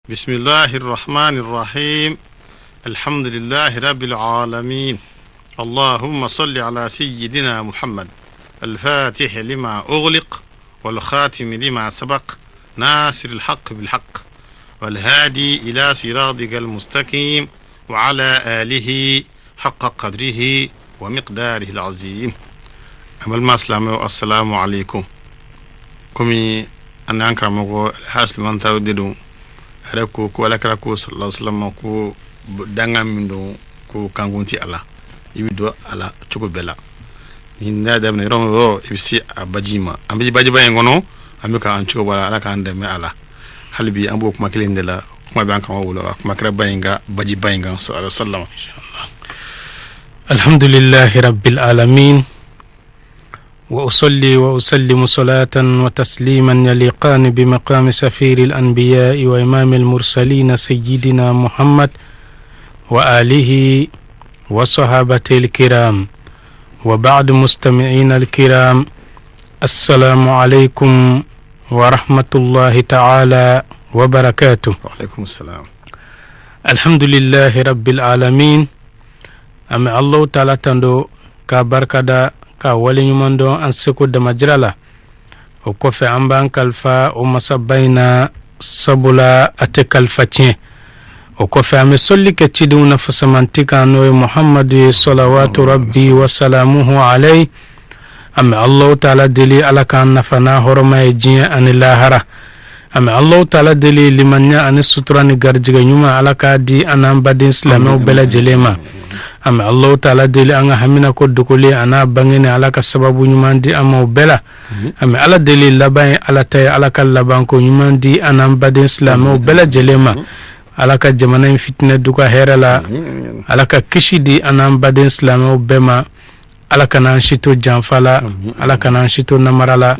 بسم الله الرحمن الرحيم الحمد لله رب العالمين اللهم صل على سيدنا محمد الفاتح لما أغلق والخاتم لما سبق ناصر الحق بالحق والهادي إلى صراطك المستقيم وعلى آله حق قدره ومقداره العظيم. An balima silamɛw, assalamu alaikum. Komi an n'an karamɔgɔ Alhaji Sulemani Tarawele de don, a yɛrɛ ko ko alakira ko sallallahu alaihi wasallam ko danga min don, ko kankun tɛ a la, i bɛ don a la cogo bɛɛ la. Ni n'a y'a daminɛ yɔrɔ o yɔrɔ, i bɛ se a baji ma. An bɛ bajiba in kɔnɔ, an bɛ k'an cogo bɔ a la. Ala k'an dɛmɛ a la. Hali bi an b'o kuma kelen de la, kuma bɛ an kan bolo, a kuma kɛra ba in kan, bajiba in kan, sallallahu alaihi wasallam. الحمد لله رب العالمين، وأصلي وأسلم صلاة وتسليما يليقان بمقام سفير الأنبياء وإمام المرسلين سيدنا محمد وآله وصحابته الكرام، وبعد، مستمعين الكرام، السلام عليكم ورحمة الله تعالى وبركاته. وعليكم السلام. الحمد لله رب العالمين. An bɛ Allahu Taala tando k'a barikada, k'a waleɲuman dɔn an seko damajira la. O kɔfɛ, an b'an kalifa o masaba in na, sabula a tɛ kalifa tiɲɛ. O kɔfɛ, an bɛ sɔli kɛ cidenw na fasamanti kan, n'o ye Muhamadu ye, salawatu rabbi wa salamuhu alayhi. An bɛ Allahu Taala deli, Ala k'an nafa n'a hɔrɔma ye diɲɛ ani lahara. An bɛ Allahu Taala deli, limaniya ani sutura ni garijɛgɛ ɲuman, Ala k'a di an n'an baden silamɛw bɛɛ lajɛlen ma. An bɛ Allahu Taala deli, an ka hamina ko dogolen a n'a bangeni, Ala ka sababu ɲuman di an ma o bɛɛ la. An bɛ Ala deli, laban ye Ala ta ye, Ala ka labanko ɲuman di an n'an baden silamɛw bɛɛ lajɛlen ma. Ala ka jamana in fitinɛ duga hɛrɛ la. Ala ka kisi di an n'an baden silamɛw bɛɛ ma. Ala kana an si to janfa la, Ala kana an si to namara la.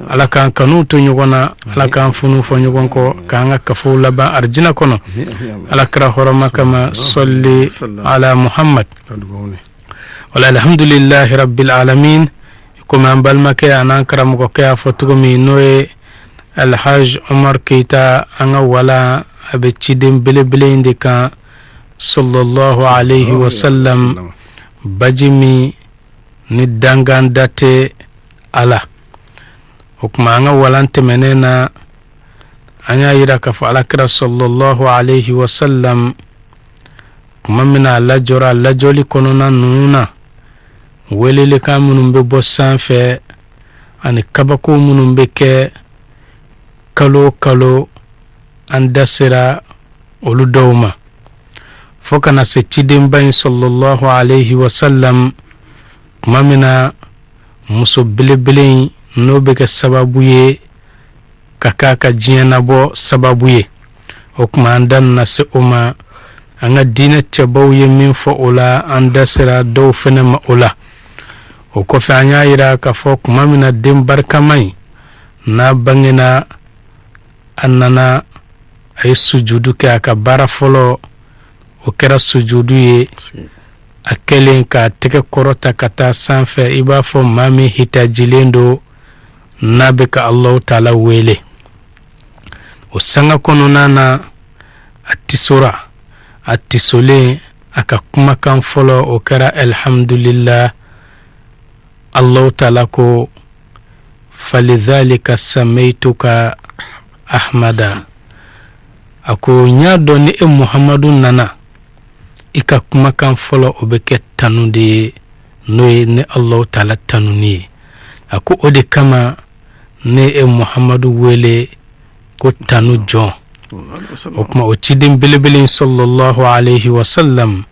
Ala k'an kanu to ɲɔgɔn na, Ala k'an funu fɔ ɲɔgɔn kɔ, k'an ka kafow laban arijina kɔnɔ, Ala kira hɔrɔma kama. Sɔli ala Muhammad. Wala alhamdulillahi rabbil alamin. Komi an balimakɛ a n'an karamɔgɔkɛ y'a fɔ cogo min, n'o ye Alhaj Umar Keyita, an ka wala a bɛ ciden belebele in de kan, sallallahu alayhi wa sallam, baji min ni dangan da tɛ a la. O tuma, an ka walan tɛmɛnen na, an y'a yira k'a fɔ alakira sallallahu alayhi wa sallam, tuma min na a lajɔra, a lajɔli kɔnɔna ninnu na, welelikan minnu bɛ bɔ sanfɛ ani kabako minnu bɛ kɛ kalo o kalo, an da sera olu dɔw ma, fo ka na se cidenba in sallallahu alayhi wa sallam, tuma min na muso belebele in n'o bɛ kɛ sababu ye ka k'a ka diɲɛ nabɔ sababu ye. O tuma, an da nana se o ma. An ka diinɛ cɛbaw ye min fɔ o la, an da sera dɔw fɛnɛ ma o la. O kɔfɛ, an y'a yira k'a fɔ tuma min na den barikama in n'a bangena, a nana, a ye sujudu kɛ. A ka baara fɔlɔ, o kɛra sujudu ye. A kɛlen k'a tɛgɛ kɔrɔta ka taa sanfɛ, i b'a fɔ maa min hitajilen don n'a bɛ ka Allahu Taala wele. O sanga kɔnɔna na, a tisora. A tisolen, a ka kumakan fɔlɔ, o kɛra alhamdulillah. Allahu Taala ko: falidhalika samaituka ahmada. A ko: n y'a dɔn ni e Muhamadu nana, i ka kumakan fɔlɔ, o bɛ kɛ tanu de ye, n'o ye ne Allahu Taala tanuni ye. A ko o de kama ne e Muhamadu wele ko tanu jɔn. O tuma, o ciden belebele sallallahu alayhi wa sallam,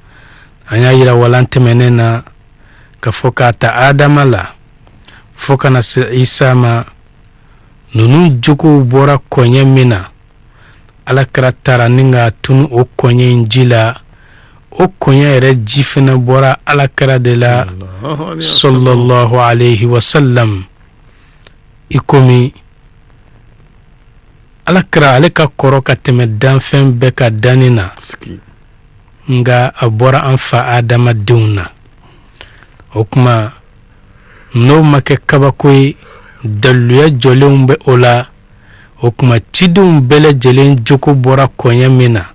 an y'a yira walan tɛmɛnen na ka fɔ k'a ta Adama la fo ka na se Isa ma, ninnu jogow bɔra kɔɲɛ min na, Ala kɛra taara ni k'a tunu o kɔɲɛ in ji la. O kɔɲɛ yɛrɛ ji fɛnɛ bɔra Ala kɛra de la, sallallahu alayhi wa sallam. I komi Ala kɛra, ale ka kɔrɔ ka tɛmɛ danfɛn bɛɛ ka danni na, nka a bɔra an fa Adamadenw na. O tuma, n'o ma kɛ kabako ye, daluya jɔlenw bɛ o la. O tuma cidenw bɛɛ lajɛlen jogo bɔra kɔɲɛ min na,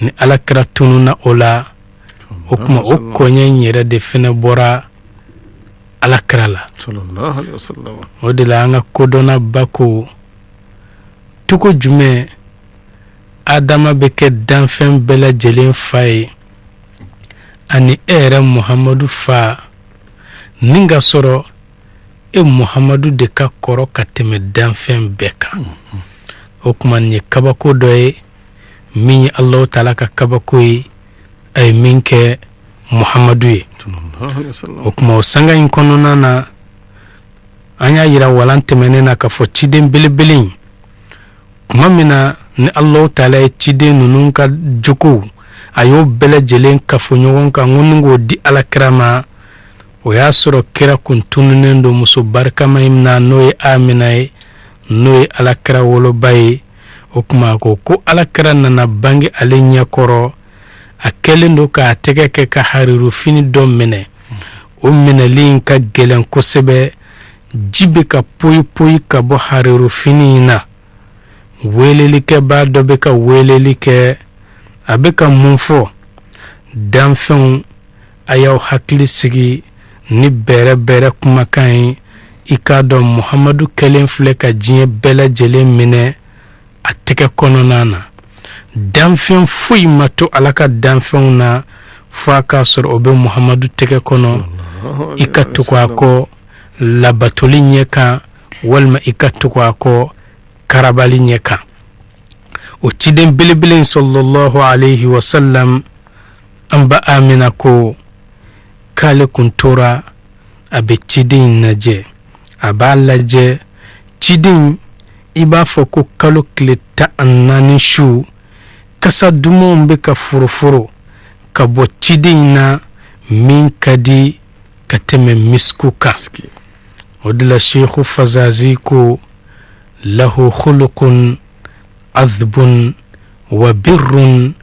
ni ala kira tununna o la, o tuma o kɔɲɛ in yɛrɛ de fɛnɛ bɔra ala kira la. O de la an ka kodɔnnaba ko cogo jumɛn adama bɛ kɛ danfɛn bɛɛ lajɛlen fa ye ani e yɛrɛ muhamadu fa, ni ka sɔrɔ e muhamadu de ka kɔrɔ ka tɛmɛ danfɛn bɛɛ kan? O tuma nin ye kabako dɔ ye min ye Alahu taala ka kabako ye, a ye min kɛ muhamadu ye. O tuma o sanga in kɔnɔna na, an y'a yira walan tɛmɛnen na k'a fɔ ciden belebele in, tuma min na ni Alahu taala ye ciden ninnu ka jogow, a y'o bɛɛ lajɛlen kafo ɲɔgɔn kan ko ni k'o di ala kira ma, o y'a sɔrɔ kira kun tununnen don muso barikama in na, n'o ye Amina ye, n'o ye ala kira woloba ye. O tuma a ko ko ala kira nana bange ale ɲɛkɔrɔ, a kɛlen don k'a tɛgɛ kɛ ka harirufini dɔ minɛ. O minɛli in ka gɛlɛn kosɛbɛ, ji bɛ ka poyi poyi ka bɔ harirufini in na. Welelikɛbaa dɔ bɛ ka weleli kɛ, a bɛ ka mun fɔ? Danfɛnw, a y'aw hakili sigi ni bɛrɛ bɛrɛ kumakan ye. I k'a dɔn muhamadu kɛlen filɛ ka diɲɛ bɛɛ lajɛlen minɛ a tɛgɛ kɔnɔna na. Danfɛn foyi ma to ala ka danfɛnw na fo a k'a sɔrɔ o bɛ muhamadu tɛgɛ kɔnɔ. I ka tugu a kɔ labatoli ɲɛ kan, walima i ka tugu a kɔ karabali ɲɛ kan. O ciden belebele sallallahu alayhi wa sallam, an ba Amina ko k'ale kun tora a bɛ ciden in lajɛ, a b'a lajɛ ciden i b'a fɔ ko kalo tile 14 su kasa dumanw bɛ ka foroforo ka bɔ ciden in na min ka di ka tɛmɛ misiku kan. O de la Seku Fazazi ko lahu khuluqun azbun wa birrun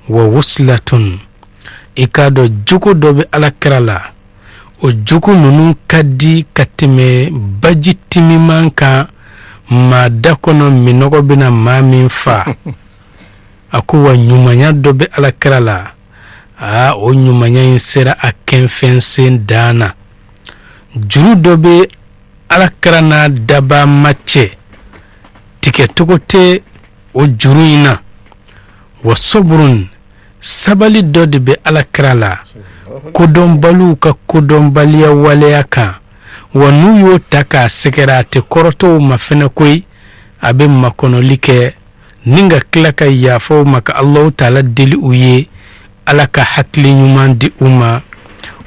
wa wuslatun. I k'a dɔn jogo dɔ bɛ ala kira la, o jogo ninnu ka di ka tɛmɛ baji timiman kan maa da kɔnɔ minɔgɔ bɛna maa min fa. A ko wa ɲumanya dɔ bɛ ala kira la, aa o ɲumanya in sera a kɛnfɛn sen dan na. Juru dɔ bɛ ala kira n'a dabaa ma cɛ, tigɛcogo tɛ o juru in na. Wa saburun, sabali dɔ de bɛ ala kira la kodɔnbaliw ka kodɔnbaliya waleya kan, wa n'u y'o ta k'a sɛgɛrɛ, a tɛ kɔrɔtɔ u ma fɛnɛ koyi. A bɛ makɔnɔli kɛ ni ka tila ka yafa u ma, ka Alahu taala deli u ye ala ka hakili ɲuman di u ma.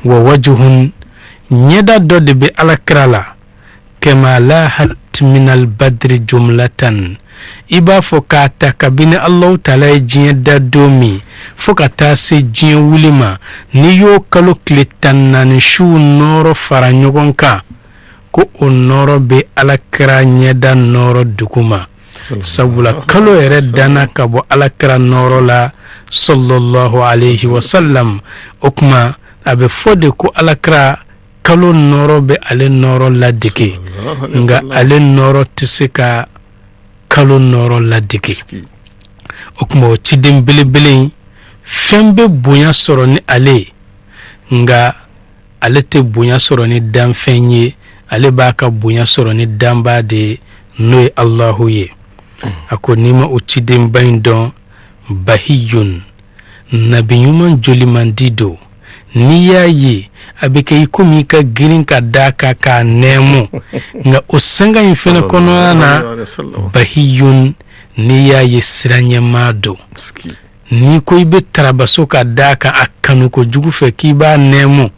Wa wajuhun, ɲɛda dɔ de bɛ ala kira la, kama lahat minal badri jumlatan, i b'a fɔ k'a ta kabini Alahu taala ye diɲɛ da don min fo ka taa se diɲɛ wuli ma, n'i y'o kalo tile 14 su nɔɔrɔ fara ɲɔgɔn kan, ko o nɔɔrɔ bɛ ala kira ɲɛda nɔɔrɔ duguma, sabula kalo yɛrɛ danna ka bɔ ala kira nɔɔrɔ la sallallahu alayhi wa sallam. O tuma a bɛ fɔ de ko ala kira kalo nɔɔrɔ bɛ ale nɔɔrɔ ladege, nka ale nɔɔrɔ tɛ se ka kalo nɔɔrɔ ladege. O tuma o ciden belebele in, fɛn bɛ bonya sɔrɔ ni ale ye, nka ale tɛ bonya sɔrɔ ni danfɛn ye, ale b'a ka bonya sɔrɔ ni danbaa de ye, n'o ye Alahu ye. A ko n'i ma o cidenba in dɔn, bahiyun, nabi ɲuman jolimandi don. N'i y'a ye a bɛ kɛ i komi i ka girin ka d'a kan k'a nɛɛmu, nka o sanga in fɛnɛ kɔnɔna na, bahiyun, n'i y'a ye siranɲɛmaa don. N'i ko i bɛ tarabaso ka d'a kan a kanu kojugu fɛ k'i b'a nɛɛmu,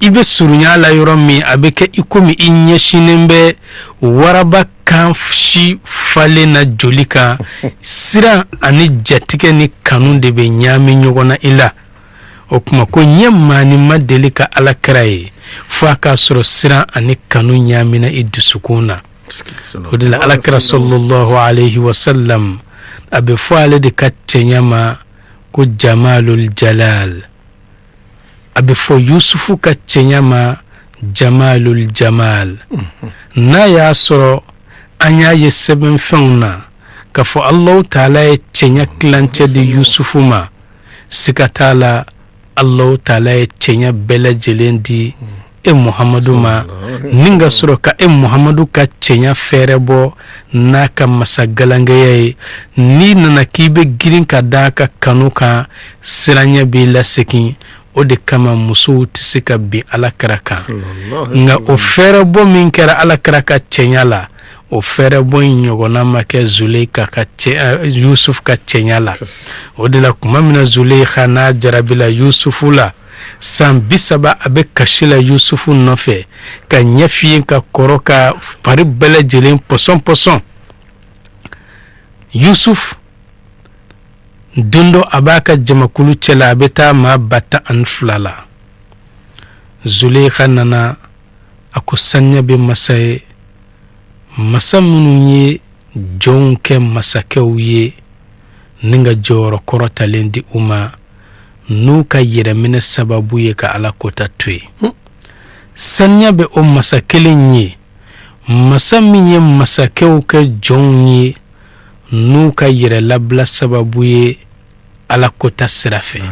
i bɛ surunya a la yɔrɔ min, a bɛ kɛ i komi i ɲɛsinnen bɛ waraba kan si falen na joli kan. Siran ani jatigɛ ni kanu de bɛ ɲaami ɲɔgɔn na i la. O tuma ko ɲɛ maani ma deli ka ala kira ye fo a k'a sɔrɔ siran ani kanu ɲaamina i dusukun na. O de la ala kira sallallahu alayhi wa sallam, a bɛ fɔ ale de ka cɛɲa ma ko jamalul jalal, a bɛ fɔ Yusufu ka cɛɲa ma jamalul jamal. N'a y'a sɔrɔ An y'a ye sɛbɛnfɛnw na k'a fɔ Alahu taala ye cɛɲa tilancɛ di Yusufu ma. Siga t'a la, Alahu taala ye cɛɲa bɛɛ lajɛlen di e Muhamadu ma, ni ka sɔrɔ ka e Muhamadu ka cɛɲa fɛɛrɛ bɔ n'a ka masa galankɛya ye. N'i nana k'i bɛ girin ka da a ka kanu kan, siranya b'i lasegin. O de kama musow tɛ se ka bin ala kira kan. Nka o fɛɛrɛbɔ min kɛra ala kira ka cɛɲa la, o fɛɛrɛbɔ in ɲɔgɔnna ma kɛ Zuleyika ka cɛ, Yusuf ka cɛɲa la. O de la, tuma min na Zuleyika n'a jarabila Yusufu la, san 30 a bɛ kasi la Yusufu nɔfɛ, ka ɲɛ fiyen, ka kɔrɔ, ka fari bɛɛ lajɛlen pɔsɔn pɔsɔn. Yusuf don dɔ, a b'a ka jamakulu cɛla, a bɛ taa maa 12,000 la. Zuleyika nana, a ko saniya bɛ masa ye, masa minnu ye jɔnw kɛ masakɛw ye ni ka jɔyɔrɔ kɔrɔtalen di u ma n'u ka yɛrɛminɛ sababu ye ka ala kota to yen. Saniya bɛ o masa kelen ye, masa min ye masakɛw kɛ jɔnw ye n'u ka yɛrɛ labila sababu ye ala kota sira fɛ.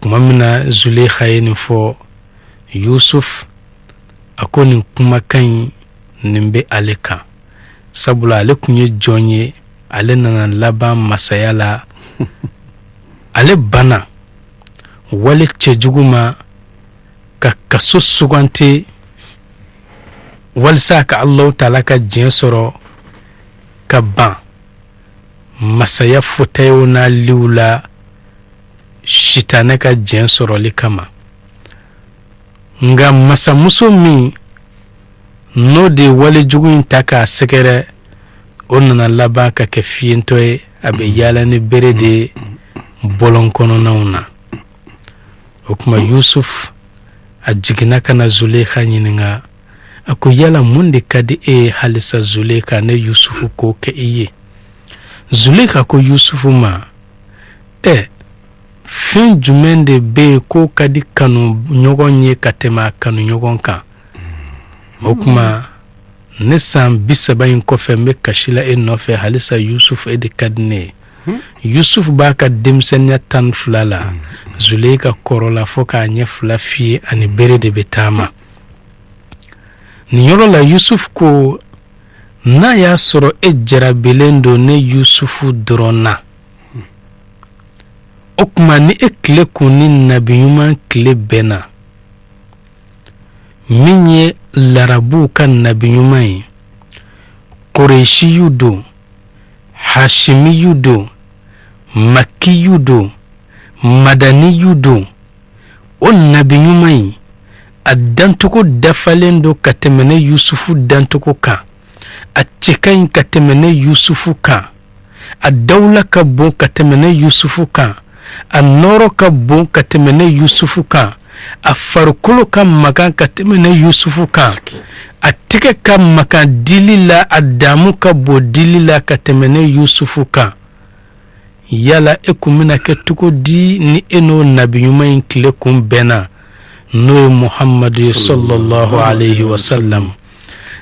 Tuma min na Zuleyika ye nin fɔ, Yusuf a ko nin kumakan in, nin bɛ ale kan, sabula ale tun ye jɔn ye, ale nana laban masaya la. Ale banna wale cɛjugu ma ka kaso sugante walisa ka Alahu taala ka diɲɛ sɔrɔ, ka ban masaya fɔtayew n'a liw la sitanɛ ka diɲɛ sɔrɔli kama. Nka masamuso min n'o de ye walejugu in ta k'a sɛgɛrɛ, o nana laban ka kɛ fiyentɔ ye, a bɛ yaala ni bere de ye bɔlɔn kɔnɔnaw na. O tuma Yusuf a jiginna ka na Zuleyika ɲininka, a ko yala mun de ka di e ye halisa Zuleyika, ne Yusufu k'o kɛ i ye? Zuleyika ko Yusufu ma, ɛ, fɛn jumɛn de bɛ yen k'o ka di kanu ɲɔgɔn ye ka tɛmɛ a kanu ɲɔgɔn kan? O tuma ne san 30 in kɔfɛ, n bɛ kasi la e nɔfɛ halisa, Yusuf, e de ka di ne ye. Yusuf b'a ka denmisɛnninya 12 la, Zuleyika kɔrɔla fo k'a ɲɛ fila fiye, ani bere de bɛ taama. Nin yɔrɔ la, Yusuf ko n'a y'a sɔrɔ e jarabilen don ne Yusufu dɔrɔn na, o tuma ni e tile kun ni nabi ɲuman tile bɛnna, min ye larabuw ka nabi ɲuman ye, Kuresiyu don, Hashimiyu don, Makiyu don, Madaniyu don, o nabi ɲuman in a dancogo dafalen don ka tɛmɛ ne Yusufu dancogo kan, a cɛ ka ɲi ka tɛmɛ ne Yusufu kan, a dawula ka bon ka tɛmɛ ne Yusufu kan, a nɔɔrɔ ka bon ka tɛmɛ ne Yusufu kan, a farikolo ka magan ka tɛmɛ ne Yusufu kan, a tɛgɛ ka magan dili la, a damu ka bon dili la ka tɛmɛ ne Yusufu kan. Yala e kun bɛna kɛ cogo di ni e n'o nabi ɲuman in tile kun bɛnna, n'o ye Muhamadu ye sallallahu alayhi wa sallam?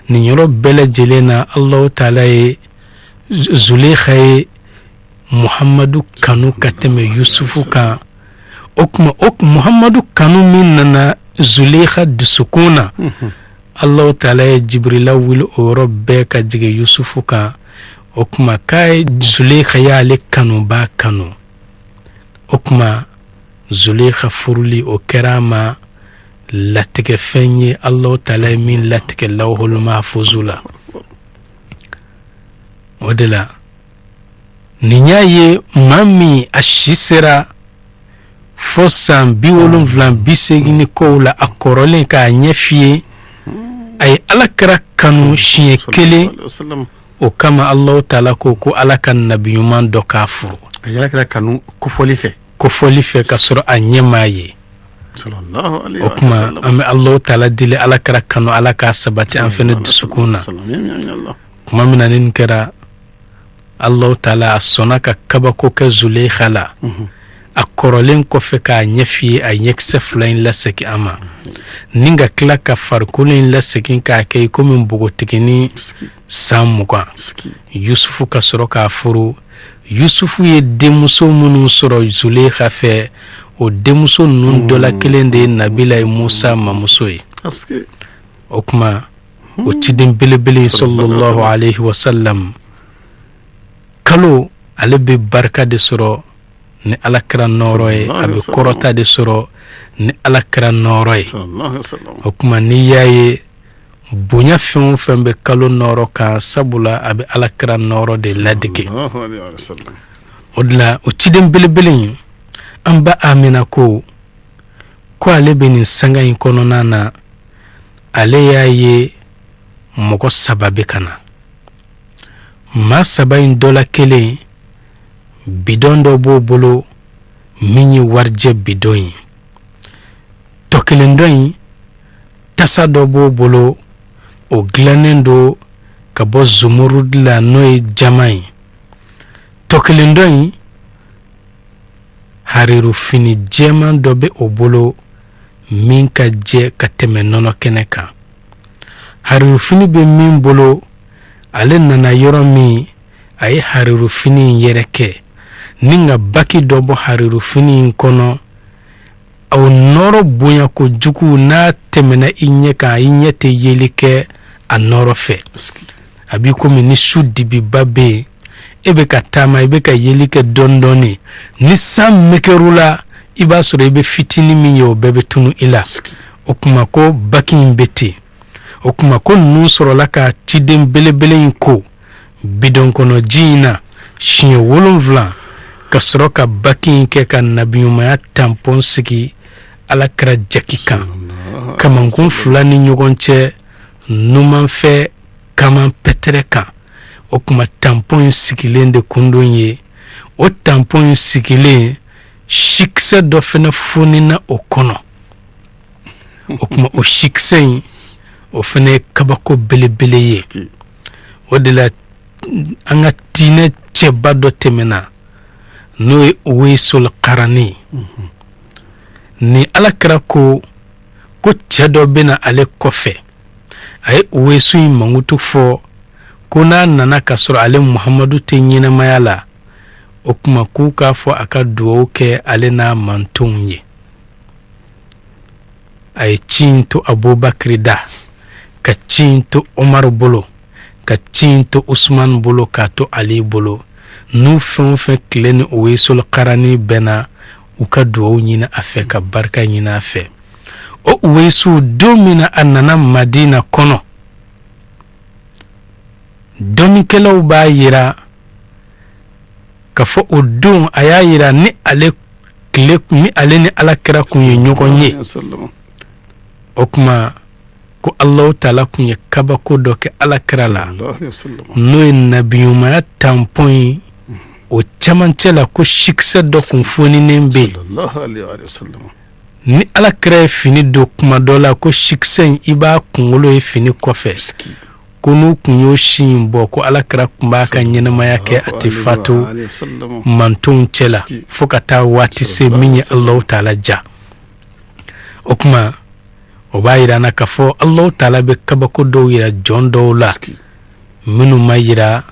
Nin yɔrɔ bɛɛ lajɛlen na, Alahu taala ye Zuleyika ye Muhamadu kanu ka tɛmɛ Yusufu kan. O tuma o Muhamadu kanu min nana Zuleyika dusukun na, Alahu taala ye Jibirila wuli o yɔrɔ bɛɛ ka jigin Yusufu kan. O tuma k'a ye Zuleyika y'ale kanubaa kanu. O tuma Zuleyika furuli, o kɛra a ma latigɛfɛn ye, Alahu taala ye min latigɛ lawhul mahfuzu la. O de la nin y'a ye, maa min a si sera fo san 70, 80 ni kow la, a kɔrɔlen k'a ɲɛ fiye, a ye ala kira kanu siɲɛ kelen. O kama Alahu taala ko ko ala ka nabi ɲuman dɔ k'a furu. A ye ala kira kanu kofɔli fɛ. Kofɔli fɛ, ka sɔrɔ a ɲɛ m'a ye. O tuma an bɛ Alahu taala deli, ala kira kanu, ala k'a sabati an fɛnɛ dusukun na. Tuma min na nin kɛra, Alahu taala a sɔnna ka kabako kɛ Zuleyika la. A kɔrɔlen kɔfɛ k'a ɲɛ fiyɛ, a ɲɛkisɛ fila in lasegin a ma, ni ka tila ka farikolo in lasegin k'a kɛ i komi npogotiginin san 20. Yusufu ka sɔrɔ k'a furu. Yusufu ye denmuso minnu sɔrɔ Zuleyika fɛ, o denmuso ninnu dɔ la kelen de ye Nabilayi Musa mamuso ye. O tuma o ciden belebele sallallahu alayhi wa sallam, kalo ale bɛ barika de sɔrɔ ni ala kira nɔɔrɔ ye, a bɛ kɔrɔta de sɔrɔ ni ala kira nɔɔrɔ ye. O tuma n'i y'a ye bonya fɛn o fɛn bɛ kalo nɔɔrɔ kan, sabula a bɛ ala kira nɔɔrɔ de ladege. O de la o ciden belebele in, an ba Amina ko ko ale bɛ nin sanga in kɔnɔna na, ale y'a ye mɔgɔ saba bɛ ka na. Maa saba in dɔ la kelen, bidɔn dɔ b'o bolo min ye warijɛ bidɔn ye. Tɔ kelen dɔ in, tasa dɔ b'o bolo, o dilannen don ka bɔ zumurudi la, n'o ye jama ye. Tɔ kelen dɔ in, harirufini jɛman dɔ bɛ o bolo min ka jɛ ka tɛmɛ nɔnɔ kɛnɛ kan. Harirufini bɛ min bolo, ale nana yɔrɔ min, a ye harirufini in yɛrɛkɛ ni ka baki dɔ bɔ harirufini in kɔnɔ. O nɔɔrɔ bonya kojugu, n'a tɛmɛna i ɲɛ kan, i ɲɛ tɛ yeli kɛ a nɔɔrɔ fɛ. A b'i komi ni su dibiba bɛ yen, e bɛ ka taama, i bɛ ka yeli kɛ dɔɔni dɔɔni, ni san meker'u la, i b'a sɔrɔ i bɛ fitinin min ye, o bɛɛ bɛ tunu i la. O tuma ko baki in bɛ ten. O tuma ko ninnu sɔrɔla ka ciden belebele in ko bidɔn kɔnɔ ji in na siɲɛ 7, ka sɔrɔ ka baki in kɛ ka nabiɲumanya tanpɔn sigi ala kira jaki kan, kamankun fila ni ɲɔgɔn cɛ, numanfɛ kaman pɛtɛrɛ kan. O tuma tanpɔn in sigilen de kun don ye. O tanpɔn in sigilen, sikisɛ dɔ fana fonina o kɔnɔ. O tuma o sikisɛ in, o fana ye kabako belebele ye. O de la an ka diinɛ cɛba dɔ tɛmɛna, n'o ye Uwaisul Karani. Ni ala kira ko ko cɛ dɔ bɛna ale kɔfɛ, a ye Uwaisu in mankutu fɔ ko n'a nana ka sɔrɔ ale Muhamadu tɛ ɲɛnamaya la, o tuma k'u k'a fɔ a ka dugawu kɛ ale n'a mantonw ye. A ye ci in to Abubakiri da, ka ci in to Umaru bolo, ka ci in to Usman bolo, k'a to Ali bolo. N'u fɛn o fɛn tile ni Uwaisul Karani bɛnna, u ka dugawu ɲini a fɛ, ka barika ɲini a fɛ. O Uwaisu, don min na a nana Madina kɔnɔ, dɔnnikɛlaw b'a yira k'a fɔ o don a y'a yira ni ale tile ni ale ni ala kira kun ye ɲɔgɔn ye, o tuma ko Alahu taala kun ye kabako dɔ kɛ ala kira la, n'o ye nabiɲumanya tanpɔn ye. O cɛmancɛ la, ko sikisɛ dɔ kun foninen bɛ yen. Ni ala kira ye fini don kuma dɔ la, ko sikisɛ in, i b'a kunkolo ye fini kɔfɛ. Ko n'u kun y'o si in bɔ, ko ala kira kun b'a ka ɲɛnamaya kɛ, a tɛ fatu mantonw cɛ la fo ka taa waati se min ye Alahu taala ja. O tuma o b'a yira an na k'a fɔ Alahu taala bɛ kabako dɔw yira jɔn dɔw la minnu ma yira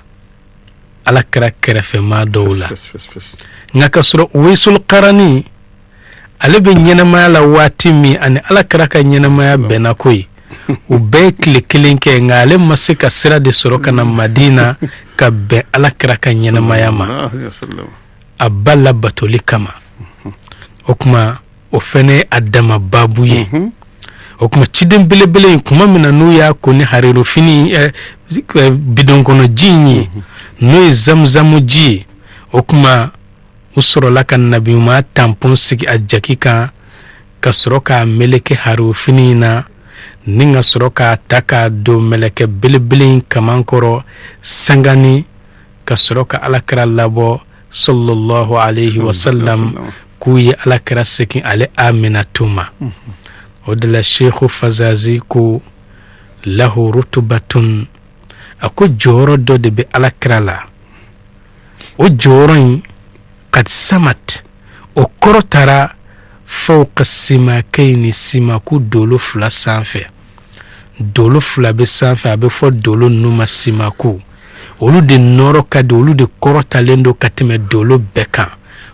ala kira kɛrɛfɛmaa dɔw la. Nka ka sɔrɔ Uwaisul Karani ale bɛ ɲɛnamaya la waati min, ani ala kira ka ɲɛnamaya bɛnna ko ye, u bɛɛ ye tile kelen kɛ, nka ale ma se ka sira de sɔrɔ ka na Madina ka bɛn ala kira ka ɲɛnamaya ma a ba labatoli kama. O tuma o fɛnɛ ye a dama baabu ye. O tuma ciden belebele in, kuma min na n'u y'a ko ni harirufini bidɔn kɔnɔ ji in ye, n'o ye zamuzamu ji ye, o tuma u sɔrɔla ka nabiɲuman tanpɔn sigi a jaki kan, ka sɔrɔ k'a meleke harirufini in na, ni ka sɔrɔ k'a ta k'a don mɛlɛkɛ belebele in kaman kɔrɔ sangani, ka sɔrɔ ka alakira labɔ sallallahu alayhi wa sallam, k'u ye alakira segin ale Aminatu ma. O de la Seku Fazazi ko lahu rutubatun, a ko jɔyɔrɔ dɔ de bɛ alakira la. O jɔyɔrɔ in, kad samat, O kɔrɔtara fawqa simakayni, simaku dolo fila sanfɛ. Dolo fila bɛ sanfɛ, a bɛ fɔ dolo ninnu ma simaku. Olu de nɔɔrɔ ka di, olu de kɔrɔtalen don ka tɛmɛ dolo bɛɛ kan.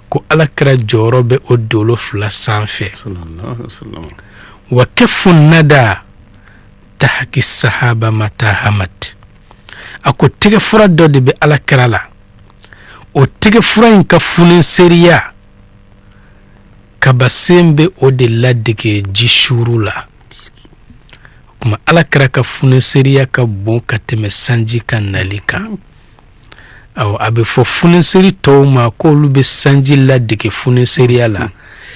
Ko Ala kira jɔyɔrɔ bɛ o dolo fila sanfɛ. Wa kafu nada tahaki sahaba matahamat. A ko tɛgɛ fura dɔ de bɛ Ala kira la, o tɛgɛ fura in ka funeseriya kabasen bɛ o de ladege ji suuru la. Kuma Ala kira ka funeseriya ka bon ka tɛmɛ sanji ka nali kan. Awɔ, a bɛ fɔ funeseri tɔw ma k'olu bɛ sanji ladege funeseriya la,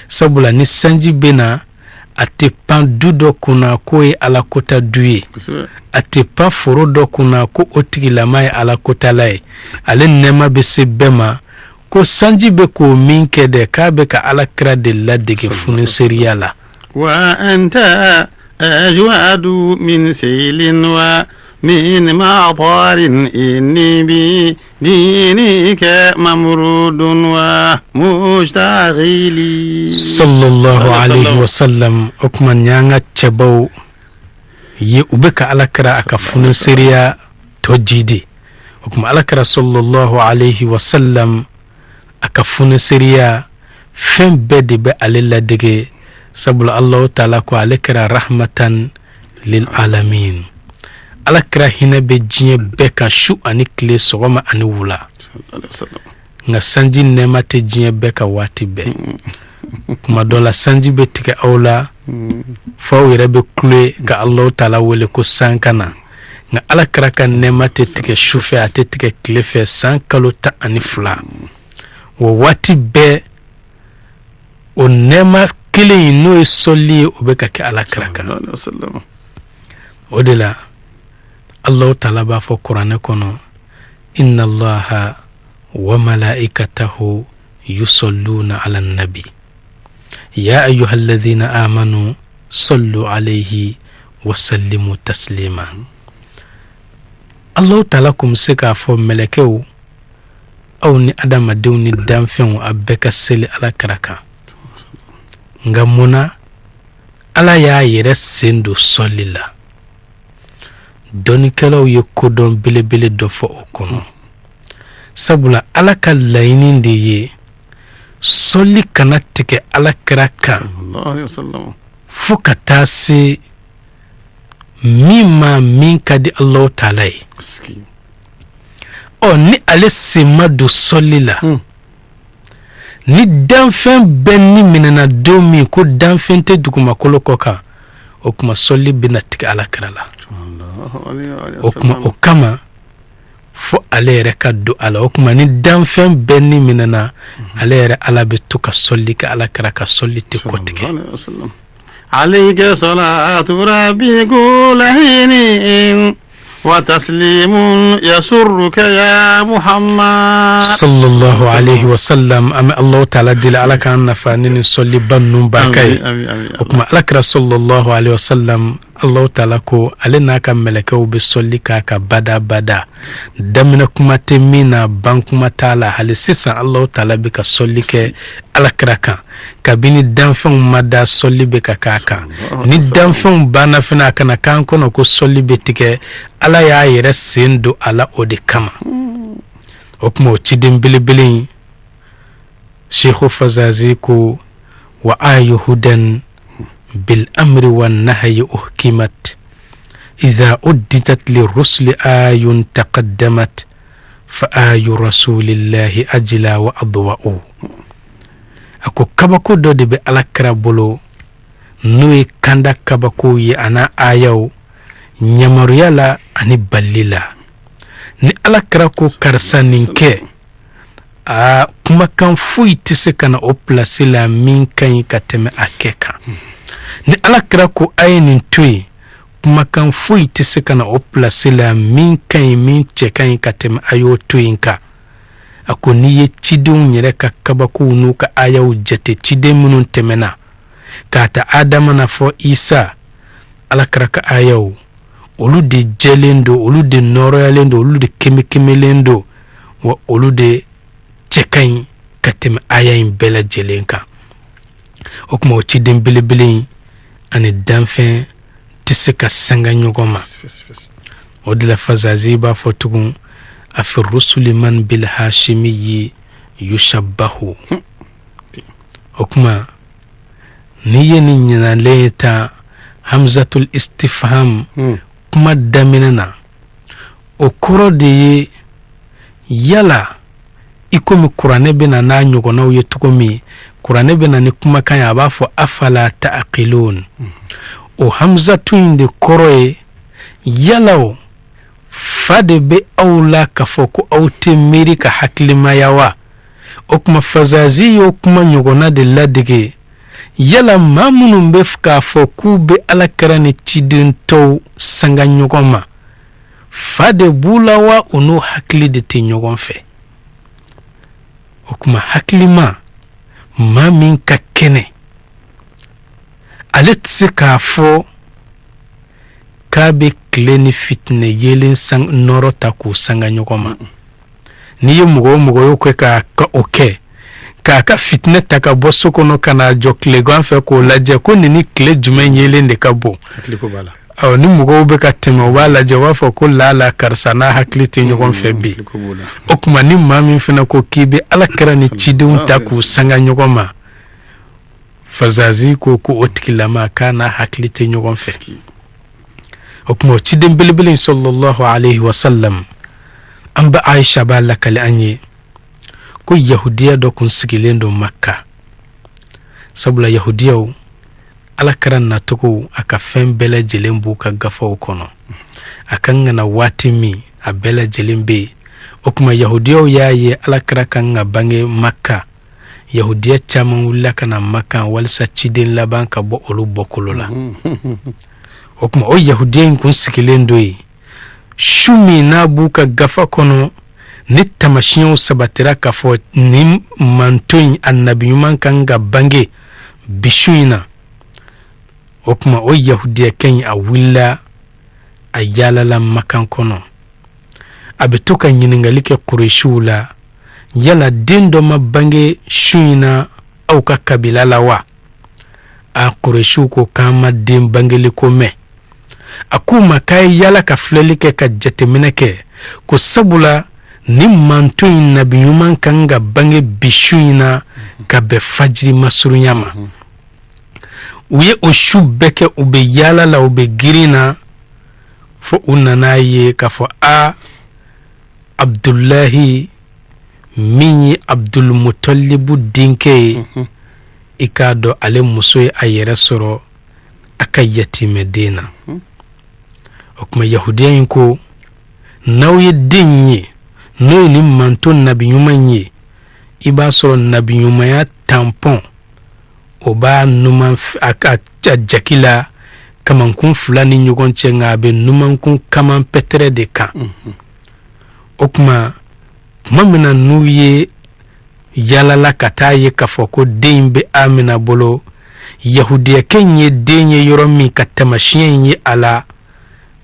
sabula ni sanji bɛ na, a tɛ pan du dɔ kunna k'o ye Ala kota du ye, a tɛ pan foro dɔ kunna ko o tigilama ye Ala kotala ye. Ale nɛɛma bɛ se bɛɛ ma. Ko sanji bɛ k'o min kɛ dɛ, k'a bɛ ka Ala kira de ladege funeseriya la. Wa anta ajwadu min seylin wa min matarin inni bi dinika mamrudun wa mustaghili. Sallallahu alayhi wa sallam. O kuma nin y'an ka cɛbaw ye, u bɛ ka Ala kira a ka funeseriya tɔ jidi. O kuma Ala kira sallallahu alayhi wa sallam a ka funeseriya, fɛn bɛɛ de bɛ ale ladege, sabula Allahu taala ko ale kɛra rahmatan lil alamin. Ala kira hinɛ bɛ diɲɛ bɛɛ kan, su ani tile, sɔgɔma ani wula. Nka sanji nɛɛma tɛ diɲɛ bɛɛ ka waati bɛɛ. Kuma dɔ la sanji bɛ tigɛ aw la fo aw yɛrɛ bɛ kule ka Allahu taala wele ko san ka na. Nka Ala kira ka nɛɛma tɛ tigɛ su fɛ, a tɛ tigɛ tile fɛ, san kalo 12. Wa waati bɛɛ o nɛɛma kelen in, n'o ye sɔli ye, o bɛ ka kɛ Ala kira kan. O de la Allahu taala b'a fɔ kuranɛ kɔnɔ: inna Allaha wa malaikatahu yusalluna ala nabi ya ayyuhalladhina amanu sallu alayhi wa sallimu taslima. Allahu taala kun bɛ se k'a fɔ mɛlɛkɛw, aw ni adamadenw ni danfɛnw, a bɛɛ ka seli Ala kira kan. Nka mun na Ala y'a yɛrɛ sen don sɔli la? Dɔnnikɛlaw ye kodɔn belebele dɔ fɔ o kɔnɔ, sabula Ala ka laɲini de ye sɔli kana tigɛ Ala kira kan fo ka taa se min ma min ka di Allahu taala ye. Ɔ, ni ale sen ma don sɔli la, ni danfɛn bɛɛ ni minɛna don min ko danfɛn tɛ dugumakolo kɔ kan, o tuma sɔli bɛna tigɛ Ala kira la. O tuma o kama fo ale yɛrɛ ka don a la. O tuma ni danfɛn bɛɛ ni minɛna, ale yɛrɛ Ala bɛ to ka sɔli kɛ Ala kira ka, sɔli tɛ kɔtigɛ. Alayka salatu rabbi kulla hinin wa taslimun yasurruka ya Muhammad. Sallallahu alayhi wa sallam. An bɛ Allahu taala deli, Ala k'an nafa ni nin sɔliba ninnu barika ye. O tuma Ala kira sallallahu alayhi wa sallam, Allahu taala ko ale n'a ka mɛlɛkɛw bɛ sɔli k'a kan bada bada. Daminɛ kuma tɛ min na, ban kuma t'a la. Hali sisan Allahu taala bɛ ka sɔli kɛ Ala kira kan. Kabini danfɛnw ma da, sɔli bɛ ka k'a kan. Ni danfɛnw banna fana, a kana k'an kɔnɔ ko sɔli bɛ tigɛ. Ala y'a yɛrɛ sen don a la o de kama. O tuma o ciden belebele in, Sheikhu Fazazi ko: wa ayu hudan bil amri wan nahyi uhkimat idha uddidat lirrusuli ayun taqaddamat fa ayu rasulillahi ajla wa adwa'u. A ko kabako dɔ de bɛ Ala kira bolo, n'o ye kanda kabakow ye, a n'a ayaw yamaruya la ani balili la. Ni Ala kira ko karisa nin kɛ, a kumakan foyi tɛ se ka na o pilasi la min ka ɲi ka tɛmɛ a kɛ kan. Ni Ala kira ko a ye nin to yen, kumakan foyi tɛ se ka na o pilasi la min ka ɲi, min cɛ ka ɲi ka tɛmɛ a y'o to yen kan. A ko n'i ye cidenw yɛrɛ ka kabakow n'u ka ayaw jate, ciden minnu tɛmɛna k'a ta Adama na fɔ Isa, Ala kira ka ayaw olu de jɛlen don, olu de nɔrɔyalen don, olu de kemekemelen don, wa olu de cɛ ka ɲi ka tɛmɛ aya in bɛɛ lajɛlen kan. O tuma o ciden belebele in ani danfɛn tɛ se ka sanga ɲɔgɔn ma. O de la Fazazi b'a fɔ tugun, afi rusuli man bil hashimiyi yushabahu. O tuma n'i ye nin ɲinalen ye ta hamzatul istifham kuma daminɛ na, o kɔrɔ de ye yala i komi kuranɛ bɛ na n'a ɲɔgɔnnaw ye cogo min, kuranɛ bɛ na ni kumakan ye, a b'a fɔ afala ta'qilun. O hamzatu in de kɔrɔ ye yala o fa de bɛ aw la k'a fɔ ko aw tɛ miiri ka hakilimaya wa? O tuma Fazazi y'o kuma ɲɔgɔnna de ladege, yala maa minnu bɛ k'a fɔ k'u bɛ Ala kira ni ciden tɔw sanga ɲɔgɔn ma, fa de b'u la wa, u n'u hakili de tɛ ɲɔgɔn fɛ? O tuma hakilima maa min ka kɛnɛ, ale tɛ se k'a fɔ k'a bɛ tile ni fitinɛ yeelen nɔɔrɔ ta k'u sanga ɲɔgɔn ma. N'i ye mɔgɔ o mɔgɔ y'o kɛ k'a ka o kɛ k'a ka fitinɛ ta ka bɔ so kɔnɔ ka n'a jɔ tilegan fɛ k'o lajɛ ko nin ni tile jumɛn yeelen de ka bon, ɔ ni mɔgɔw bɛ ka tɛmɛ u b'a lajɛ, u b'a fɔ ko lala karisa n'a hakili tɛ ɲɔgɔn fɛ bi. O tuma ni maa min fana ko k'i bɛ Ala kira ni cidenw ta k'u sanga ɲɔgɔn ma, Fazazi ko ko o tigilama k'a n'a hakili tɛ ɲɔgɔn fɛ. O tuma o ciden belebele sallallahu alayhi wa sallam, an ba Aisha b'a lakali an ye ko yahudiya dɔ kun sigilen don Makka, sabula yahudiyaw Ala kira nacogo a ka fɛn bɛɛ lajɛlen b'u ka gafaw kɔnɔ, a kan ka na waati min a bɛɛ lajɛlen bɛ yen. O tuma yahudiyaw y'a ye Ala kira kan ka bange Makka, yahudiya caman wulila ka na Makka walisa ciden laban ka bɔ olu bɔkolo la. O tuma o yahudiya in kun sigilen don yen, su min n'a b'u ka gafa kɔnɔ ni tamasiyɛnw sabatira k'a fɔ nin manto in a nabi ɲuman kan ka bange bi su in na. O tuma o yahudiyakɛ in a wulila, a yaalala Makan kɔnɔ, a bɛ to ka ɲininkali kɛ Kuresiw la, yala den dɔ ma bange su in na aw ka kabila la wa? A Kuresiw ko k'an ma den bangeli ko mɛn. A k'u ma k'a ye yala ka filɛli kɛ ka jateminɛ kɛ ko sabula ni manto in nabi ɲuman kan ka bange bi su in na ka bɛn fajiri masurunya ma. U ye o su bɛɛ kɛ u bɛ yaala la, u bɛ girin na, fo u nana ye k'a fɔ a Abudulayi min ye Abudulmutalibu denkɛ ye, i k'a dɔn ale muso ye a yɛrɛ sɔrɔ a ka yatimɛden na. O tuma yahudiya in ko n'aw ye den ye n'o ye nin manto nabi ɲuman ye, i b'a sɔrɔ nabi ɲumanya tanpɔn o b'a numan a ka jaki la kamankun fila ni ɲɔgɔn cɛ, nka a bɛ numankun kaman pɛtɛrɛ de kan. O tuma tuma min na n'u ye yaalala ka taa ye k'a fɔ ko den in bɛ Amina bolo, yahudiyakɛ in ye den ye yɔrɔ min ka taamasiyɛn in ye a la,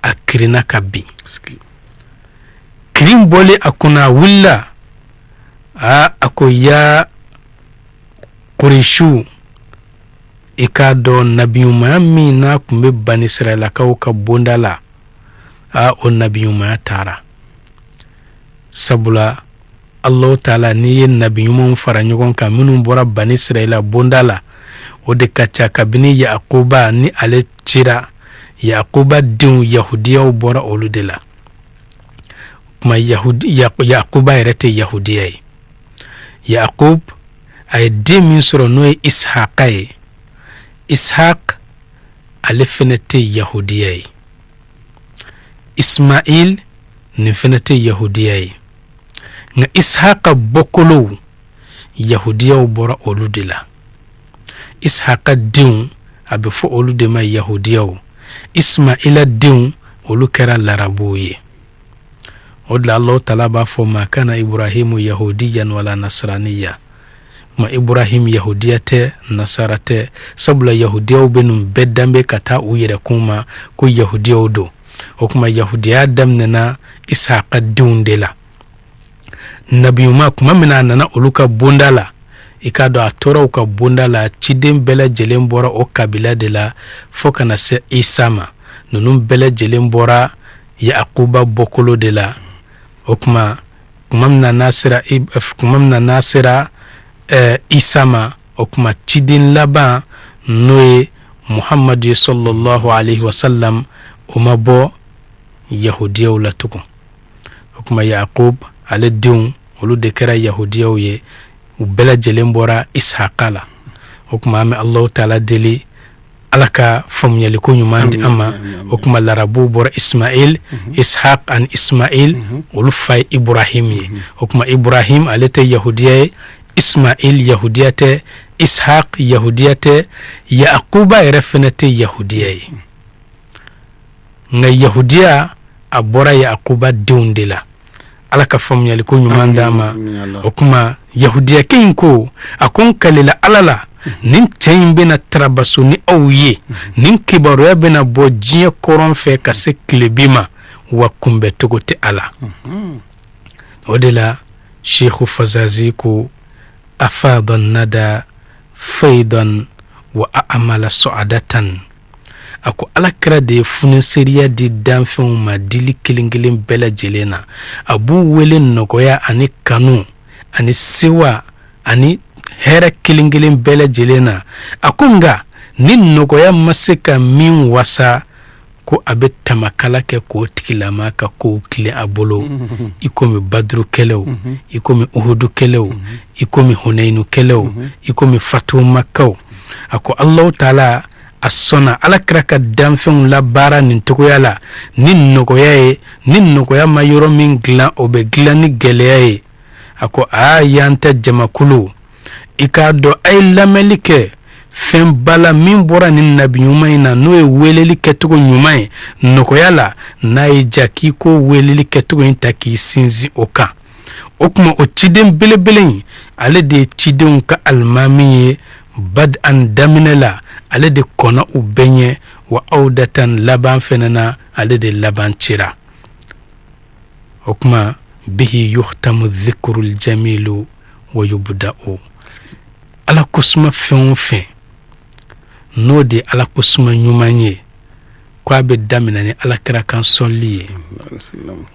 a kirinna ka bin. Kirin bɔlen a kunna, a wulila, a ko ya Kuresiw, i k'a dɔn nabiɲumanya min n'a tun bɛ Banisirayilakaw ka bonda la, a o nabiɲumanya taara, sabula Allahu taala n'i ye nabi ɲumanw fara ɲɔgɔn kan minnu bɔra Banisirayila bonda la, o de ka ca. Kabini Yakuba ni ale cira, Yakuba denw yahudiyaw bɔra olu de la. Kuma Yakuba yɛrɛ tɛ yahudiya ye. Yakub a ye den min sɔrɔ n'o ye Ishaka ye, Ishak ale fɛnɛ tɛ yahudiya ye. Ismail nin fɛnɛ tɛ yahudiya ye, nka Ishaka bɔkolow yahudiyaw bɔra olu de la. Ishaka denw a bɛ fɔ olu de ma yahudiyaw. Ismaila denw olu kɛra larabuw ye. O de la Allahu taala b'a fɔ ma kana Ibrahimu yahudiyan wala nasraniya. Ma Ibrahim yahudiya tɛ, nasara tɛ, sabula yahudiyaw bɛ nin bɛɛ danbe ka taa u yɛrɛkun ma ko yahudiyaw don. O tuma yahudiya daminɛna Ishaka denw de la. Nabiɲuman tuma min na a nana olu ka bonda la, I k'a dɔn a tora u ka bonda la, ciden bɛɛ lajɛlen bɔra o kabila de la fo ka na se Isa ma. Ninnu bɛɛ lajɛlen bɔra Yakuba bɔkolo de la. O tuma, tuma min na n'a sera Isa ma, o tuma ciden laban, n'o ye Muhamadu ye sallallahu alaihi wasallam, o ma bɔ yahudiyaw la tugun. O tuma Yakub ale denw, olu de kɛra yahudiyaw ye. U bɛɛ lajɛlen bɔra Ishaka la. O tuma an bɛ Alahu taala deli, Ala ka faamuyaliko ɲuman di an ma. O tuma larabuw bɔra Ismail, Ishaq ani Ismail, olu fa ye Ibrahim ye. O tuma Ibrahim ale tɛ yahudiya ye, Ismail yahudiya tɛ, Ishaq yahudiya tɛ, Yakuba yɛrɛ fɛnɛ tɛ yahudiya ye. Nka yahudiya a bɔra Yakuba denw de la. Ala ka faamuyaliko ɲuman d'an ma. O tuma yahudiyakɛ in ko, a ko n kalila Ala la, nin cɛ in bɛna tarabaso ni aw ye. Nin kibaruya bɛna bɔ diɲɛ kɔrɔn fɛ ka se tilebin ma, wa kunbɛcogo tɛ a la. O de la Sheikhu Fazazi ko afada nada faidan wa amala suadatan. A ko Ala kira de ye funiseriya di danfɛnw ma dili kelen kelen bɛɛ lajɛlen na. A b'u wele nɔgɔya ani kanu ani sewa ani hɛrɛ kelen kelen bɛɛ lajɛlen na. A ko nka ni nɔgɔya ma se ka min wasa, ko a bɛ tamakala kɛ k'o tigilama ka kow tilen a bolo, i komi Baduru kɛlɛw, i komi Uhudu kɛlɛw, i komi Hunɛnu kɛlɛw, i komi Fatumakaw. A ko Alahu taala a sɔnna Ala kira ka danfɛnw labaara nin cogoya la ni nɔgɔya ye. Ni nɔgɔya ma yɔrɔ min dilan, o bɛ dilan ni gɛlɛya ye. A ko aa, yan tɛ jamakulu, i k'a dɔn a ye lamɛnli kɛ fɛn ba la min bɔra nin nabi ɲuman in na, n'o ye weleli kɛcogo ɲuman ye nɔgɔya la. N'a ye ja k'i ko weleli kɛcogo in ta k'i sinsin o kan. O tuma o ciden belebele in, ale de ye cidenw ka alimami ye. Bad an daminɛ la, ale de kɔnna u bɛɛ ɲɛ, wa awdatan laban fɛnɛ na, ale de laban cira. O tuma bihi yuhtamu dhikrul jamilu wa yubda'u. Ala kosuma fɛn o fɛn, n'o de ye Ala kosuma ɲuman ye, ko a bɛ daminɛ ni Ala kira kan sɔli ye,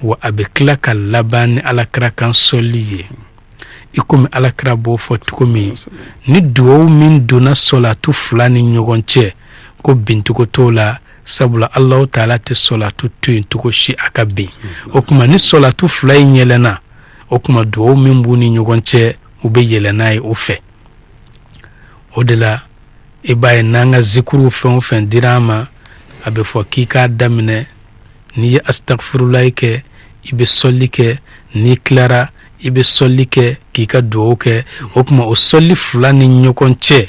wa a bɛ tila ka laban ni Ala kira kan sɔli ye. I komi Ala kira b'o fɔ cogo min, ni duwawu min donna sɔlatu fila ni ɲɔgɔn cɛ, ko bincogo t'o la, sabula Alahu taala tɛ sɔlatu to yen cogo si a ka bin. O tuma ni sɔlatu fila in yɛlɛnna, o tuma duwawu min b'u ni ɲɔgɔn cɛ, u bɛ yɛlɛ n'a ye o fɛ. O de la i b'a ye n'an ka zikuruw fɛn o fɛn dira an ma, a bɛ fɔ k'i k'a daminɛ n'i ye astagfirulayi kɛ, i bɛ sɔli kɛ, n'i tilara i bɛ sɔli kɛ k'i ka duwawu kɛ. O tuma o sɔli fila ni ɲɔgɔn cɛ,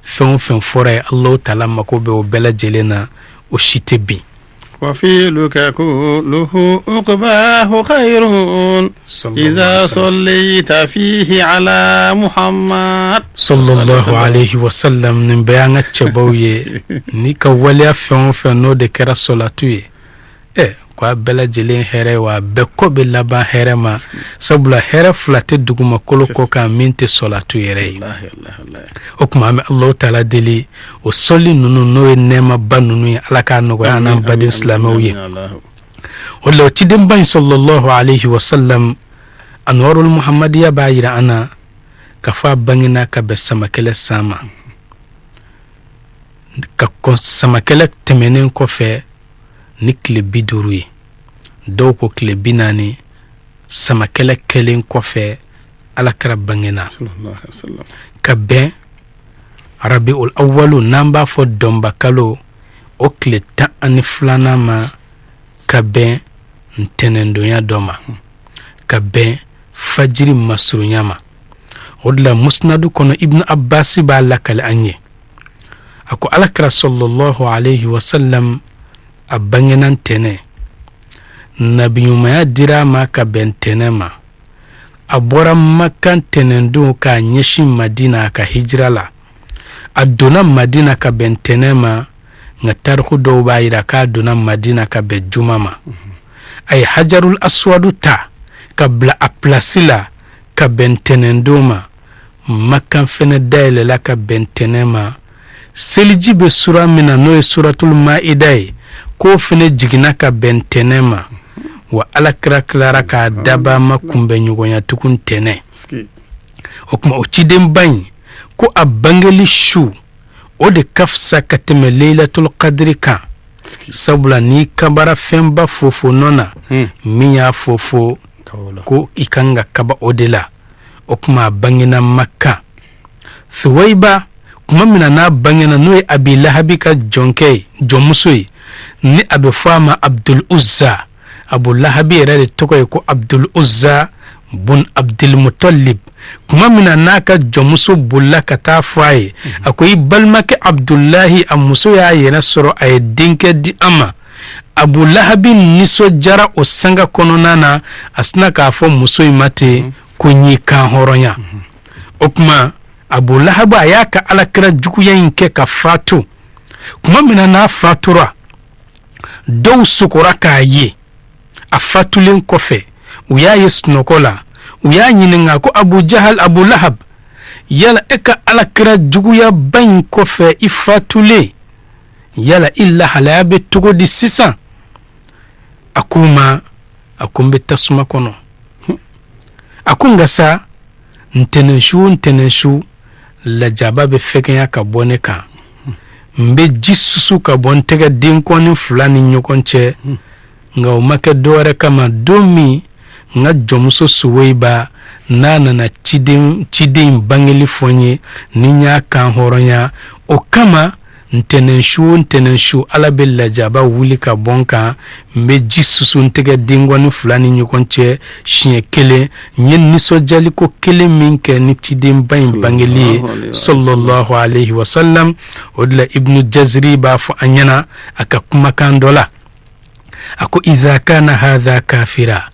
fɛn o fɛn fɔra ye, Alahu taala mako bɛ o bɛɛ lajɛlen na, o si tɛ bin. وفعلك كله عقباه خير إذا صليت فيه على محمد. Sallallahu alaihi wasallam. Nin bɛɛ y'an ka cɛbaw ye. N'i ka waleya fɛn o fɛn, n'o de kɛra sɔlatu ye, ɛ ko a bɛɛ lajɛlen hɛrɛ, wa a bɛɛ kɔ bɛ laban hɛrɛ ma, sabula hɛrɛ fila tɛ dugumakolo kɔ kan min tɛ sɔlatu yɛrɛ ye. O tuma an bɛ Alahu taala deli, o sɔli ninnu, n'o ye nɛɛmaba ninnu ye, Ala k'a nɔgɔya an n'an baden silamɛw ye. O de la o cidenba in sallallahu alaihi wasallam, Anwarul Muhammadiya b'a yira an na k'a fɔ a bangena ka bɛn samakɛlɛ san ma. Ka kɔn samakɛlɛ tɛmɛnen kɔfɛ ni tile 50 ye, dɔw ko tile 40, samakɛlɛ kɛlen kɔfɛ Ala kira bangena ka bɛn Rabiul Awalu, n'an b'a fɔ dɔnba kalo, o tile 12nan ma, ka bɛn ntɛnɛndonya dɔ ma, ka bɛn fajiri masurunya ma. O de la musnadu kɔnɔ, Ibnu Abbasi b'a lakale an ye, a ko Ala kira sallallahu alaihi wasallam a bangena ntɛnɛn, nabiɲumanya dira a ma ka bɛn ntɛnɛn ma. A bɔra Makan ntɛnɛndon k'a ɲɛsin Madina a ka hijira la. A donna Madina ka bɛn ntɛnɛn ma, nka tariku dɔw b'a yira k'a donna Madina ka bɛn juma ma. A ye Hajarul Aswadu ta ka bila a pilasi la ka bɛn ntɛnɛndon ma. Makan fɛnɛ dayɛlɛla ka bɛn ntɛnɛn ma. Seliji bɛ sura min na, n'o ye suratul maida ye, k'o fɛnɛ jiginna ka bɛn ntɛnɛn ma. Wa Alakira tilara k'a dabaa ma kunbɛn ɲɔgɔnya tugun ntɛnɛn. O tuma o cidenba in ko a bangeli su, o de ka fisa ka tɛmɛ Leilatul Qadri kan, sabula n'i kabara fɛnba fofo nɔ na, min y'a fofo ko i kan ka kaba o de la. O tuma a bangena Makan. Suwaiba, tuma min na n'a bangena, n'o ye Abi Lahabi ka jɔnkɛ ye, jɔnmuso ye, ni a bɛ fɔ a ma Abdul Uzza. Abu Lahabi yɛrɛ de tɔgɔ ye ko Abdul Uzza bun Abdulmutalib. Tuma min na n'a ka jɔnmuso bolila ka taa fɔ a ye, a ko i balimakɛ Abdulahi, a muso y'a yɛrɛ sɔrɔ, a ye denkɛ di an ma. Abu Lahabi nisɔndiyara o sanga kɔnɔna na, a sina k'a fɔ muso in ma ten ko n y'i kan hɔrɔnya. O tuma Abu Lahabi, a y'a ka Alakira juguya in kɛ ka fatu. Tuma min na n'a fatura, dɔw sokora k'a ye a fatulen kɔfɛ, u y'a ye sunɔgɔ la, u y'a ɲininka ko Abu Jahal, Abu Lahab, yala e ka Alakira juguyaba in kɔfɛ, i fatulen, yala i lahalaya bɛ cogo di sisan? A k'u ma, a ko n bɛ tasuma kɔnɔ. A ko nka sa, ntɛnɛnsu o ntɛnɛnsu, lajaba bɛ fɛgɛnya ka bɔ ne kan, n bɛ ji susu ka bɔ n tɛgɛ denkɔni fila ni ɲɔgɔn cɛ. Nka o ma kɛ dɔwɛrɛ kama, don min n ka jɔnmuso Suweiba n'a nana ciden in bangeli fɔ n ye, ni n y'a kan hɔrɔnya, o kama ntɛnɛnsu o ntɛnɛnsu, Ala bɛ lajaba wuli ka bɔ n kan, n bɛ ji susu n tɛgɛ denkɔni fila ni ɲɔgɔn cɛ siɲɛ kelen, n ye nisɔndiyaliko kelen min kɛ ni cidenba in bangeli ye, sallallahu alayhi wa sallam. O de la Ibnu Jaziri b'a fɔ an ɲɛna a ka kumakan dɔ la, a ko idha kana hadha kafira,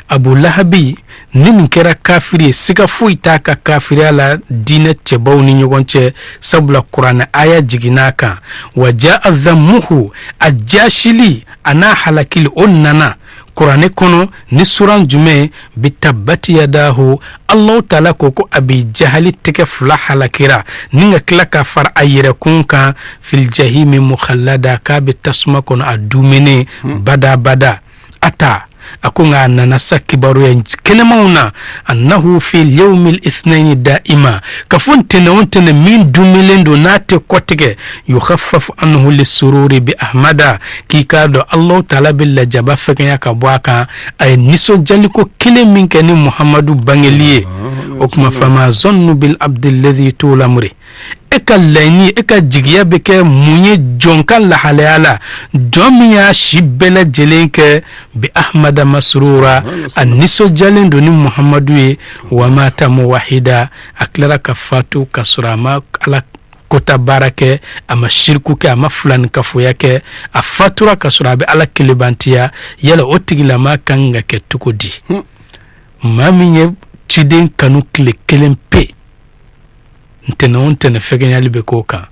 Abu Lahabi ni nin kɛra kafiri ye, siga foyi t'a ka kafiriya la diinɛ cɛbaw ni ɲɔgɔn cɛ, sabula kuranɛ aya jigin'a kan. Wa jaa dhammuhu, a jasili a n'a halakili, o nana kuranɛ kɔnɔ ni suran jumɛn? Bi tabbati yadahu. Allahu taala ko ko Abi Jahali tɛgɛ fila halakira, ni ka tila ka fara a yɛrɛkun kan, fil jahimi mukhallada, k'a bɛ tasuma kɔnɔ a dumuni bada bada. Ata, a ko nka a nana sa kibaruya kɛnɛmaw na, annahu fi yawmil ithnaini da'ima, ka fɔ ntɛnɛn o ntɛnɛn min duumɛlen don n'a tɛ kɔtigɛ, yukhaffafu anhu lisururi bi ahmada, k'i k'a dɔn Allahu taala bɛ lajaba fɛgɛnya ka bɔ a kan, a ye nisɔndiyaliko kelen min kɛ ni Muhamadu bangeli ye. O tuma fama zannu bil abdi alladhi tulamuri, e ka laɲini, e ka jigiya bɛ kɛ mun ye jɔn ka lahalaya la, jɔn min y'a si bɛɛ lajɛlen kɛ bi ahmada masrura, a nisɔndiyalen don ni Muhamadu ye, wa mata muwahida, a tilara ka fatu ka sɔrɔ a ma Ala kota baara kɛ, a ma siriku kɛ, a ma filanikafoya kɛ, a fatura ka sɔrɔ a bɛ Ala kelebantiya. Yala o tigilama kan ka kɛ cogo di? Maa min ye ciden kanu tile kelen pe, ntɛnɛn o ntɛnɛn fɛgɛnyali bɛ k'o kan.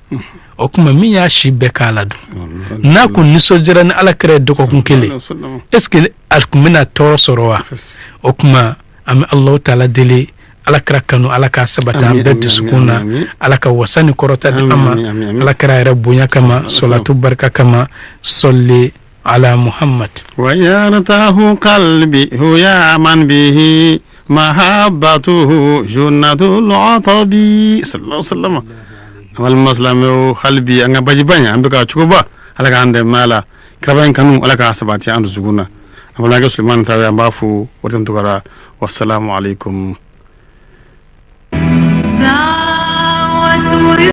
O tuma min y'a si bɛɛ k'a la dun, n'a kun nisɔndiyara ni Ala kira ye dɔgɔkun kelen, est ce que a tun bɛna tɔɔrɔ sɔrɔ wa? O tuma an bɛ Alahu taala deli, Ala kira kanu, Ala k'a sabati an bɛɛ dusukun na, Ala ka wasa ni kɔrɔta di an ma, Ala kira yɛrɛ bonya kama, sɔlatu barika kama, sɔli ala Muhammad. Wa yartahu qalbi huyaman bihi mahabbatuhu junnatul atabi, sallallahu alaihi wasallam. Walima silamɛw, hali bi an ka bajiba in, an bɛ ka cogoba, Ala k'an dɛmɛ a la. Kiraba in kanu, Ala k'a sabati an dusukun na. An balimakɛ Sulemani Tarawele, an b'a fo waati tugara. Wasalamu alaikum.